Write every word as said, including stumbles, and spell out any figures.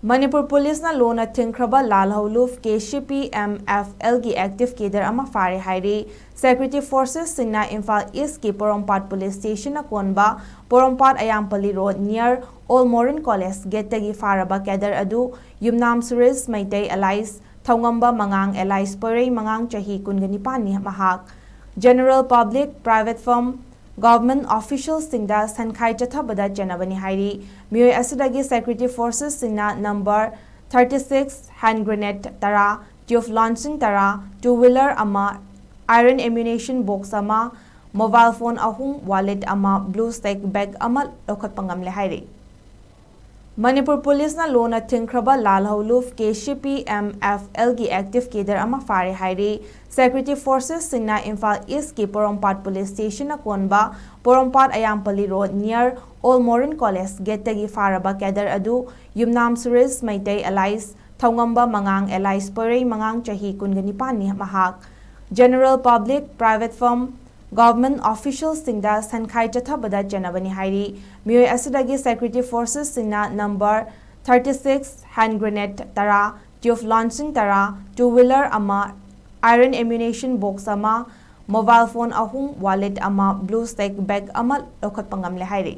ꯃꯅꯤꯄꯨꯔ ꯄꯨꯂꯤꯁꯅ ꯂꯨꯅ ꯊꯤꯡꯈ꯭ꯔꯕ Lalhoulup K C P M F ꯑꯦꯜꯒꯤ ꯑꯦꯛꯇꯤꯚ ꯀꯦꯗꯔ ꯑꯃ ꯐꯥꯔꯦ ꯍꯥꯏꯔꯤ꯫ ꯁꯦꯀ꯭ꯌꯨꯔꯤꯇꯤ ꯐꯣꯔꯁꯦꯁꯁꯤꯡꯅ ꯏꯝꯐꯥꯜ ꯏꯁꯀꯤ ꯄꯣꯔꯣꯝꯄꯥꯠ ꯄꯨꯂꯤꯁ ꯁ꯭ꯇꯦꯁꯟꯅ ꯀꯣꯟꯕ Porompat Ayampalli road near all modern college ꯒꯦꯠꯇꯒꯤ ꯐꯥꯔꯕ ꯀꯦꯗꯔ ꯑꯗꯨ ꯌꯨꯝꯅꯥꯝ ꯁꯨꯔꯦꯁ ꯃꯩꯇꯩ ꯑꯦꯂꯥꯏꯁ ꯊꯧꯉꯝꯕ ꯃꯉꯥꯡ ꯑꯦꯂꯥꯏꯁ ꯄꯣꯏꯔꯩ ꯃꯉꯥꯡ ꯆꯍꯤ ꯀꯨꯟꯒ ꯅꯤꯄꯥꯟꯅꯤ꯫ ꯃꯍꯥꯛ general public, private firm, government ꯑꯣꯐꯤꯁꯤꯌꯦꯜꯁꯤꯡꯗ ꯁꯟꯈꯥꯏ ꯆꯠꯊꯕꯗ ꯆꯦꯟꯅꯕꯅꯤ ꯍꯥꯏꯔꯤ꯫ ꯃꯤꯑꯣꯏ ꯑꯁꯤꯗꯒꯤ ꯁꯦꯀ꯭ꯌꯨꯔꯤꯇꯤ ꯐꯣꯔꯁꯦꯁꯁꯤꯡꯅ number thirty six, hand grenade ꯇꯔꯥ, ꯇ꯭ꯌꯨꯕ ꯂꯣꯟꯆꯤꯡ ꯇꯔꯥ, ꯇꯨ ꯋꯤꯂꯔ ꯑꯃ, ꯑꯥꯏꯔꯟ ꯑꯦꯃ꯭ꯌꯨꯅꯦꯁꯟ ꯕꯣꯛꯁ ꯑꯃ, ꯃꯣꯕꯥꯏꯜ ꯐꯣꯟ ꯑꯍꯨꯝ, ꯋꯥꯂꯦꯠ ꯑꯃ, ꯕ꯭ꯂꯨ ꯁ꯭ꯇꯦꯛ ꯕꯦꯒ ꯑꯃ ꯂꯧꯈꯠꯄ ꯉꯝꯂꯦ ꯍꯥꯏꯔꯤ꯫ ꯃꯅꯤꯄꯨꯔ ꯄꯨꯂꯤꯁꯅ ꯂꯨꯅ ꯊꯤꯡꯈ꯭ꯔꯕ Lalhoulup K C P M F ꯑꯦꯜꯒꯤ ꯑꯦꯛꯇꯤꯚ ꯀꯦꯗꯔ ꯑꯃ ꯐꯥꯔꯦ ꯍꯥꯏꯔꯤ꯫ ꯁꯦꯀ꯭ꯌꯨꯔꯤꯇꯤ ꯐꯣꯔꯁꯦꯁꯁꯤꯡꯅ ꯏꯝꯐꯥꯜ ꯏꯁꯀꯤ ꯄꯣꯔꯣꯝꯄꯥꯠ ꯄꯨꯂꯤꯁ ꯁ꯭ꯇꯦꯁꯟꯅ ꯀꯣꯟꯕ Porompat Ayampalli road near all modern college ꯒꯦꯠꯇꯒꯤ ꯐꯥꯔꯕ ꯀꯦꯗꯔ ꯑꯗꯨ ꯌꯨꯝꯅꯥꯝ ꯁꯨꯔꯦꯁ ꯃꯩꯇꯩ ꯑꯦꯂꯥꯏꯁ ꯊꯧꯉꯝꯕ ꯃꯉꯥꯡ ꯑꯦꯂꯥꯏꯁ ꯄꯣꯏꯔꯩ ꯃꯉꯥꯡ ꯆꯍꯤ ꯀꯨꯟꯒ ꯅꯤꯄꯥꯟꯅꯤ꯫ ꯃꯍꯥꯛ general public, private firm, government ꯑꯣꯐꯤꯁꯤꯌꯦꯜꯁꯤꯡꯗ ꯁꯟꯈꯥꯏ ꯆꯠꯊꯕꯗ ꯆꯦꯟꯅꯕꯅꯤ ꯍꯥꯏꯔꯤ꯫ ꯃꯤꯑꯣꯏ ꯑꯁꯤꯗꯒꯤ ꯁꯦꯀ꯭ꯌꯨꯔꯤꯇꯤ ꯐꯣꯔꯁꯦꯁꯁꯤꯡꯅ number thirty six, hand grenade ꯇꯔꯥ, ꯇ꯭ꯌꯨꯕ ꯂꯣꯟꯆꯤꯡ ꯇꯔꯥ, ꯇꯨ ꯋꯤꯂꯔ ꯑꯃ, ꯑꯥꯏꯔꯟ ꯑꯦꯃ꯭ꯌꯨꯅꯦꯁꯟ ꯕꯣꯛꯁ ꯑꯃ, ꯃꯣꯕꯥꯏꯜ ꯐꯣꯟ ꯑꯍꯨꯝ, ꯋꯥꯂꯦꯠ ꯑꯃ, ꯕ꯭ꯂꯨ ꯁ꯭ꯇꯦꯛ ꯕꯦꯒ ꯑꯃ ꯂꯧꯈꯠꯄ ꯉꯝꯂꯦ ꯍꯥꯏꯔꯤ꯫